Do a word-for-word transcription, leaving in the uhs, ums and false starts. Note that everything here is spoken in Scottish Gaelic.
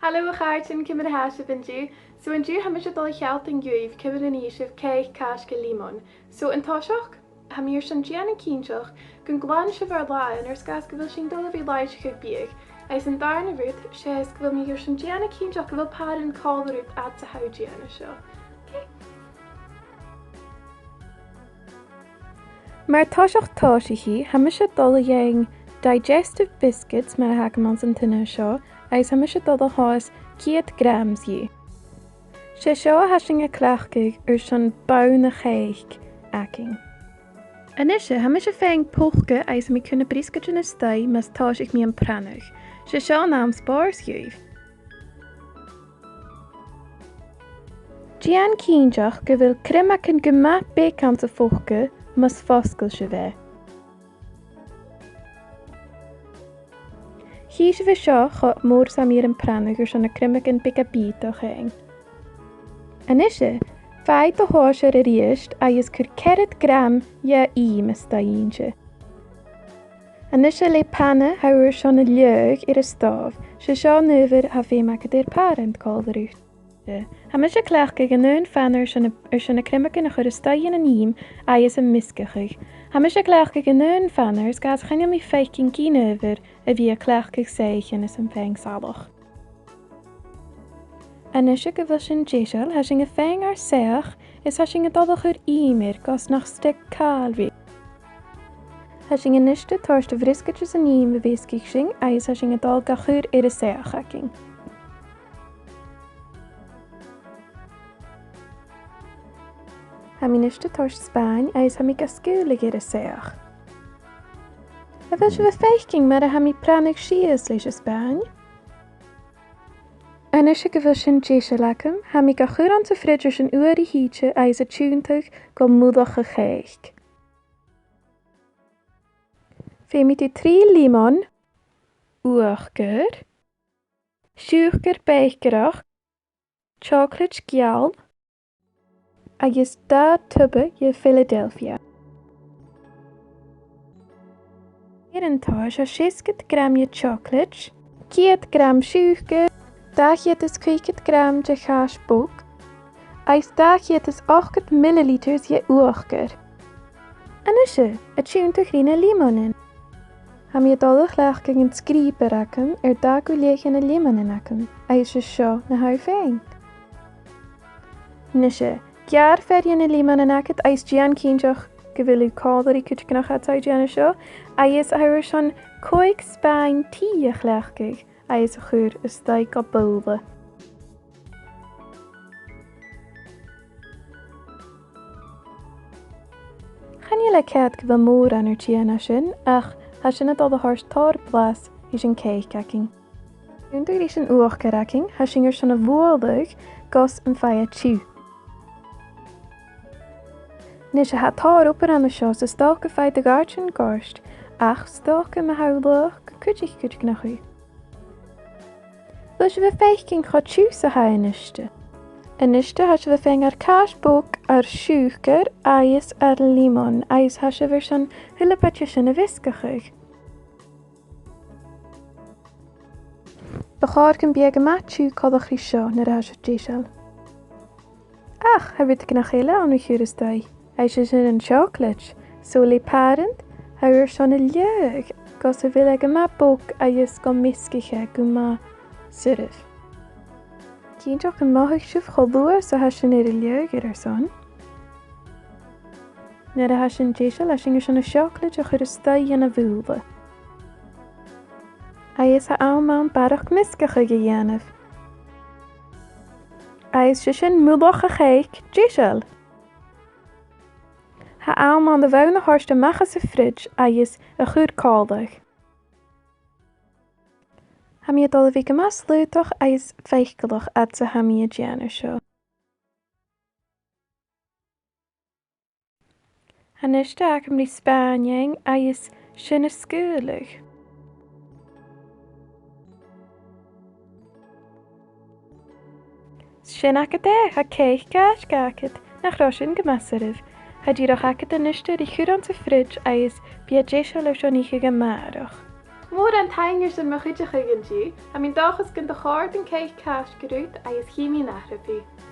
Halò a chàirdean, ciamar a tha sibh an-diugh? So an-diugh tha mise a' dol a shealltainn dhuibh ciamar a nì sibh cèic Càisge Liomain. So an toiseach, tha mi airson dèanamh cinnteach gun glan sibh ur làmhan air sgàth 's gu bheil sinn a' dol a bhith a' làimhseachadh biadh. Agus an dàrna rud, 's e 's gu bheil mi airson dèanamh cinnteach gu bheil pàrant còmhla riut fhad 's a tha thu a' dèanamh seo. Okay? Mar toiseach tòiseachaidh, tha mise a' dol a dh'fhaighinn digestive biscuits mar a th' agam anns an tiona seo, agus tha mise a' dol a thomhas ceud grams dhith. 'S e seo a tha sinn a' cleachdadh airson bonn a' chèic againn. A-nise, tha mise a' faighinn poca agus tha mi a' cur na briosgaidean a-staigh mus tòisich mi am prannadh. 'S e seo an t-àm spòrs dhuibh. Dèan cinnteach gu bheil criomagan gu math beag anns a' phoca mus fosgail sibh e. Chì sibh an seo cho mòr 's a tha mi air am prannadh airson na criomagan beaga bìodach fhaighinn. A-nise, faigh do thòisear a-rithist agus cuir ceathrad gram de dh'ìm a-staigh innte. A-nise le pana tha thu airson a leaghadh air an stòbh, 's e seo an adhbhar a tha feum agad air pàrant còmhla riut. Tha mise a' cleachdadh an aon phana airson na, airson na criomagan a chur a-staigh dhan an ìm agus am measgachadh. Tha mise a' cleachdadh an aon phana air sgàth 's chan eil mi a' faicinn gin adhbhar a bhith a' cleachdadh soithichean airson faighinn salach. A-nise gu bheil sin deiseil, tha sinn a' faighinn ar soitheach is tha sinn a' dol a chur ìm air gus nach stig càil ris. Tha sinn a-niste a' toirt a' bhriosgaid is an ìm a mheasgaich sinn agus tha sinn a' dol ga chur air an soitheach againn. Tha mi a-niste a' toirt spàin agus tha mi ga sgaoileadh air an soitheach. A bheil sibh a' faicinn mar a tha mi a' prannadh sìos leis an spàin? A-nise gu bheil sin deiseil agam, tha mi ga chur anns a' fridge airson uair a thìde agus a' tionndadh gu mullach a' chèic. Feumaidh tu trì liomain, uachdar, siùcar bèicearachd, teòclaid geal, agus dà tuba de Philadelphia. Air an toiseach, seasgad gram de theòclaid, ceud gram siùcar, dà cheud is caogad gram de chàis bog, agus dà cheud is ochdad millilitres de uachdar. A-nise, a' tionndadh ris na liomanan. Tha mi a' dol a chleachdadh an sgrìobair agam air dà gu leth de na liomanan agam, agus 's e seo na tha thu a' faighinn. A-nise, geàrr fear de na liomanan agad agus dèan cinnteach gu bheil thu còmhla ri cuideigin a tha a' dèanamh seo, agus tha thu airson còig spàin tì a chleachdadh agus a chur a-staigh gu bobhla. Chan eil e ceart gu bheil mòran air tighinn an sin, ach tha sin a' dol a thoirt tòrr blas ris an cèic againn. Tionndadh ris an uachdar againn, tha sinn airson a bhualadh gus am faigh e tiugh. A-nise, tha tòrr obair ann an seo, 's 's dòcha faigh do ghàirdean goirt, ach 's dòcha ma tha thu laghach gun cuidich cuideigin thu. A bheil sibh a' faicinn cho tiugh 's a tha e a-niste? A-niste, tha sibh a' faighinn ar càis bog, ar siùcar agus ar liomain, agus tha sibh airson a h-uile pàirt sin a mheasgachadh. Bu chòir gum bi e gu math tiugh coltach ri seo nuair a tha seo deiseil. Ach tha rudeigin eile ann a chur a-staigh, agus 's e sin an teòclaid. So le pàrant, tha thu airson a leaghadh gus am bi e gu math bog agus gum measgaich e gu math soirbh. Cinnteach gum mothaichidh sibh cho luath 's a tha sin air a leaghadh air ur son. Nuair a tha sin deiseil, tha sinn airson an teòclaid a chur a-staigh dhan a' bhobhla. Agus tha àm ann barrachd measgachadh a dhèanamh. Agus 's e sin mullach a' chèic deiseil. Tha àm ann a' bhonn a thoirt a-mach às a' fridge agus a chur còmhla. Tha mi a' dol a bhith gu math slaodach agus faiceallach fhad 's a tha mi a' dèanamh seo. A-nis tha agam ri spàin fhaighinn agus sin a sgaoileadh. Sin agad e, tha cèic Càisge agad, nach robh sin gu math soirbh. Tha e dìreach agad a-nis ri chur anns a' fridge agus bidh e deiseil airson ithe a-màireach. Mòran taing airson mo chuideachadh an-diugh. Tha mi an dòchas gun do chòrd an cèic ceart riut agus chì mi an ath-thuras.